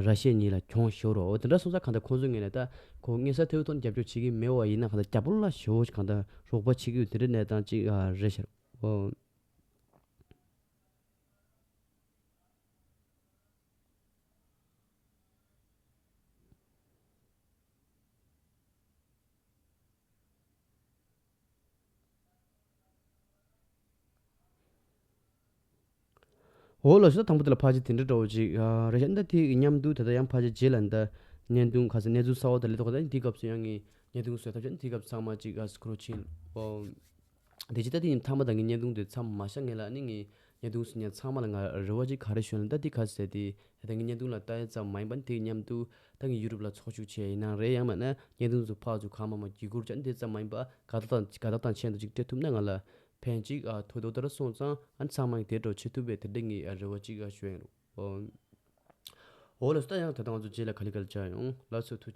ར་ཤི་ཡ་གཉིས་ལ་གྱོང་ཞེ་པོ་རག་འོ་དེ་འདྲ་སོང་ཙང་གང་ལྟར་ཁོང་ཚོའི་ངོས་ནས་ད་ཁོ་དངོས་ས་ཐེ་བའི་ཐོག་ནས་རྒྱབ་སྐྱོར་བྱེད་ཀྱི་མེད་པ་ཡིན་ན་གང་ལྟར་རྒྱ་པོ་ལ་ཞེ་པོ་ཞིག་གང་ལྟར་རོགས་པ་བྱེད་ཀྱི་ཡོད་དེ་འདྲའི་གནས་སྟངས་ཅིག་རེད་ཤག་འོ། འོ་ལགས་སོ། ད་དང་པོ་དེ་ལ་ཕལ་ཆེར་དེ་འདྲ་འདྲ་བོ་ཅིག་ཨ་རེད་ཤག་ད་དེ་མཉམ་དུ་ད་ལྟ་ཡང་ཕལ་ཆེར་རྗེས་ལ་ད་བརྙན་ཐུང་ག་ས་གནས་ཚུལ་གསར་པ་དེ་སླེབས་ཐོག་ད་དེའི་སྐབས་སུ་ཡང་ངས་བརྙན་ཐུང་བཟོ་ཐབས་བྱས་ནས་དེའི་སྐབས་ཚང་མ་ཅིག་ཨ་སི་ཀོ་རོལ་ཕྱིན། འོ་དེ་ཅི་ད་དེ་ཡིན་མཐའ་མ་ད་ངས་བརྙན་ཐུང་དེ་མཚམས་མ་བཞག་ངེས་ལ་ཨ་ནི་ངས་བརྙན་ཐུང་གཟིགས་མཁན་ཚང་མ་ལ་ང་རེ་བ་ཅིག་ག་རེ་ཞུ་ན་ད་དེ་ག་ས་དེ་ད་ངས་བརྙན་ཐུང་ལ་ལྟ་ཡ་ཙམ་མ་ཡིན་པ་ནི་དེ་མཉམ་དུ་ད་ངས་ཡུ་ཊུབ་ལ་ཚོགས་ཞུགས་བྱས་ཡིན་ནའང་རེད། ཡང་མིན་ན་བརྙན་ཐུང་ཚོ་ཕར་ཚུར་གང་མང་མང་བརྒྱུད་སྐུར་བྱས་ནས་དེ་ཙམ་མ་ཡིན་པ་དགའ་རྟགས་དང་དགའ་རྟགས་དང་ཆེད་དུ་ཅིག་སྤྲད་ཐུབ་ན་ང་ལ་ཕན་ཅིག་ཨ་ཐོགས་འདུག་ད་ར་སོང་ཙང་ཨ་ནི་ཚང་མ་གིས་དེ་འདྲ་བྱེད་ཐུབ་པའི་དེ་འདྲ་ངས་ཨ་རེ་བ་ཅིག་ཨ་ཞུ་ཡ་ཡིན་རོགས། འོ་ལགས་སོ། ད་ཡང་ད་ལྟ་ང་ཚོ་རྗེས་ལ་ག་ལེ་ག་ལེ་མཇལ་ཡོང་། ལགས་སོ། ཐུགས་རྗེ་ཆེ།